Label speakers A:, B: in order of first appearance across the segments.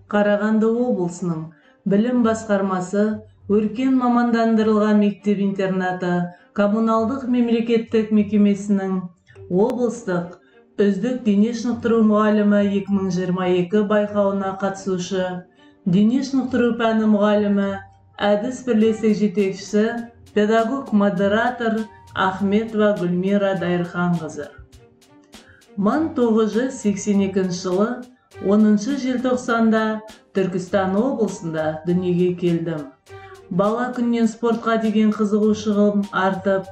A: Қарағанды облысының білім басқармасы Өркен мамандандырылған мектеп-интернаты коммуналдық мемлекеттік мекемесінің облыстық үздік дене шынықтыру мұғалімі 2022 байқауына қатысушы, дене шынықтыру пәні мұғалімі, әдіс бірлестік жетекшісі, педагог-модератор Ахметова Гүлмира Дайырханқызы. 1982 жылы 10 желтоқсанда Түркістан облысында дүниеге келдім. Бала күннен спортқа деген қызығушылығым артып,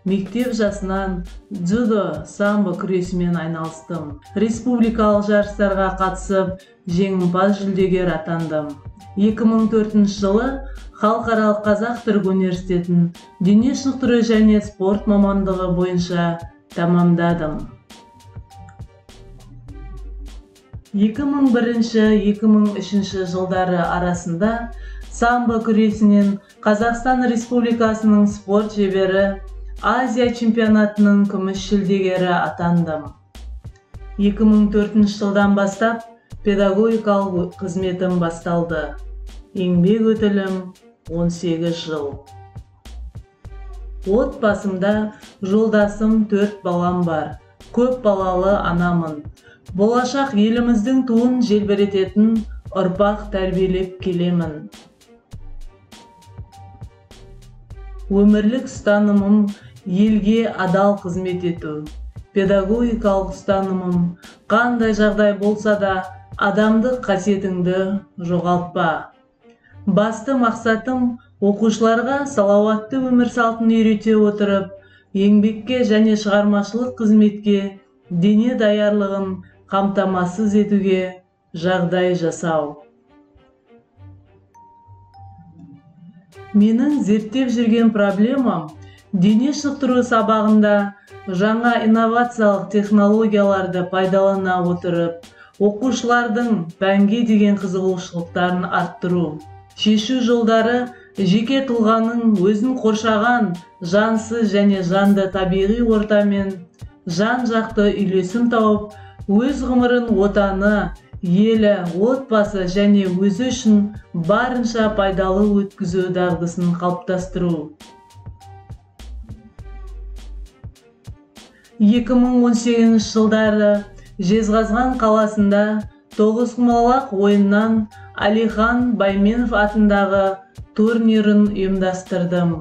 A: мектеп жасынан дзюдо, самбо күресімен айналыстым. Республикалық жарыстарға қатысып, жеңімпаз жүлдегер атандым. 2004 жылы Халықаралық Қазақ-Түрік университетін дене шынықтыру және спорт мамандығы бойынша тәмамдадым. 2001-2003 жылдары арасында самбо күресінен Қазақстан Республикасының спорт шебері, Азия чемпионатының күміс жүлдегері атандым. 2004 жылдан бастап педагогикалық қызметім басталды. Еңбек өтілім 18 жыл. Отбасымда жолдасым, 4 балам бар. Көп балалы анамын. Болашақ еліміздің туын желбірететін ұрпақ тәрбиелеп келемін. Өмірлік ұстанымым елге адал қызмет ету. Педагогикалық ұстанымым қандай жағдай болса да адамдық қасиетіңді жоғалтпа. Басты мақсатым оқушыларға салауатты өмір салтын үйрете отырып, еңбекке және шығармашылық қызметке дене даярлығын қамтамасыз етуге жағдай жасау. Менің зерттеп жүрген проблемам дене шынықтыру сабағында жаңа инновациялық технологияларды пайдалана отырып, оқушылардың пәнге деген қызығушылықтарын арттыру. Шешу жолдары жеке тұлғаның өзін қоршаған жансыз және жанды табиғи ортамен жан-жақты үйлесім тауып, өз ғұмырын отаны, елі, отбасы және өзі үшін барынша пайдалы өткізу дағдысын қалыптастыру. 2018 жылдары Жезқазған қаласында тоғызқұмалақ ойыннан Алихан Байменов атындағы турнирін ұйымдастырдым.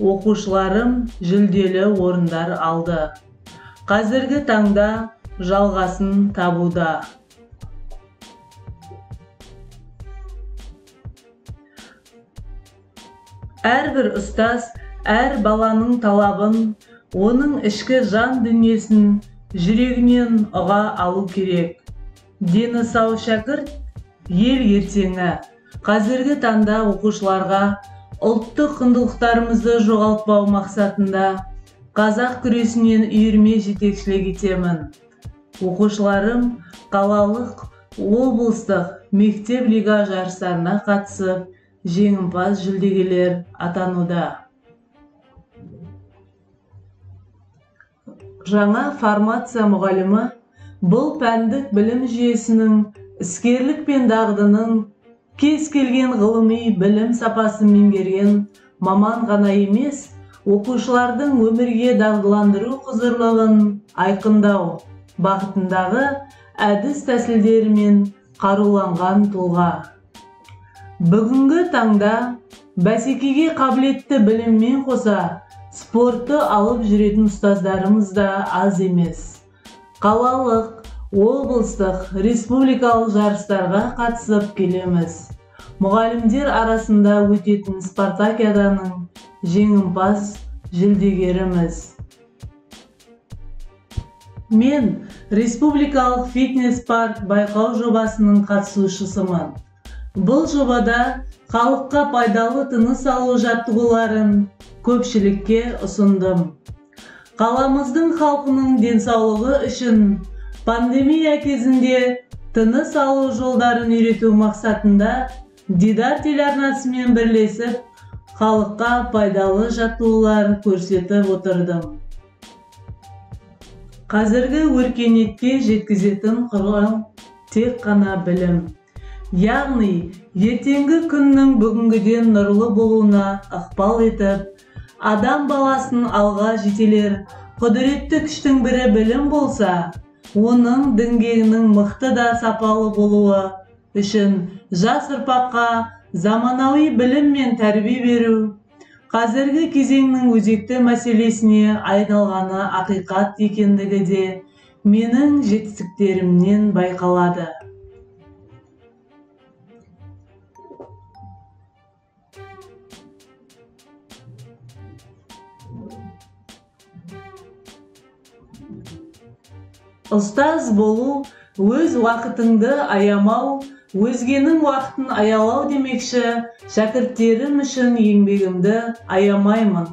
A: Оқушыларым жүлделі орындар алды. Қазіргі таңда жалғасын табуда. Әрбір ұстаз әр баланың талабын, оның ішкі жан дүниесін жүрегінен ұға алу керек. Дені сау шәкірт ел ертеңі. Қазіргі таңда оқушыларға ұлттық құндылықтарымызды жоғалтпау мақсатында қазақ күресінен үйірме жетекшілік етемін. Оқушыларым қалалық, облыстық, мектеп лига жарыстарына қатысып, жеңімпаз жүлдегерлер атануда. Жаңа формация мұғалімі бұл пәндік білім жүйесінің, іскерлік пен дағдының, кез келген ғылыми білім сапасын меңгерген маман ғана емес, оқушылардың өмірге дағдыландыру құзырлығын айқындау бағытындағы әдіс тәсілдерімен қаруланған тұлға. Бүгінгі таңда бәсекеге қабілетті біліммен қоса спортты алып жүретін ұстаздарымыз да аз емес. Қалалық, облыстық, республикалық жарыстарға қатысып келеміз. Мұғалімдер арасында өтетін спартакиаданың жеңімпаз жүлдегеріміз. Мен республикалық фитнес-парк байқау жобасының қатысушысымын. Бұл жобада халыққа пайдалы тыныс алу жаттығуларын көпшілікке ұсындым. Қаламыздың халқының денсаулығы үшін пандемия кезінде тыныс алу жолдарын үйрету мақсатында Дидар телеарнасымен бірлесіп, халыққа пайдалы жаттығулар көрсетіп отырдым. Қазіргі өркениетке жеткізетін құрал тек қана білім. Яғни, ертеңгі күннің бүгінгіден нұрлы болуына ықпал етіп, адам баласын алға жетелер құдіретті күштің бірі білім болса, оның діңгегінің мықты да сапалы болуы үшін жас ұрпаққа заманауи білім мен тәрбие беру қазіргі кезеңнің өзекті мәселесіне айналғаны ақиқат екендігі де менің жетістіктерімнен байқалады. Ұстаз болу, өз уақытыңды аямау, өзгенің уақытын аялау демекші, шәкірттерім үшін еңбегімді аямаймын.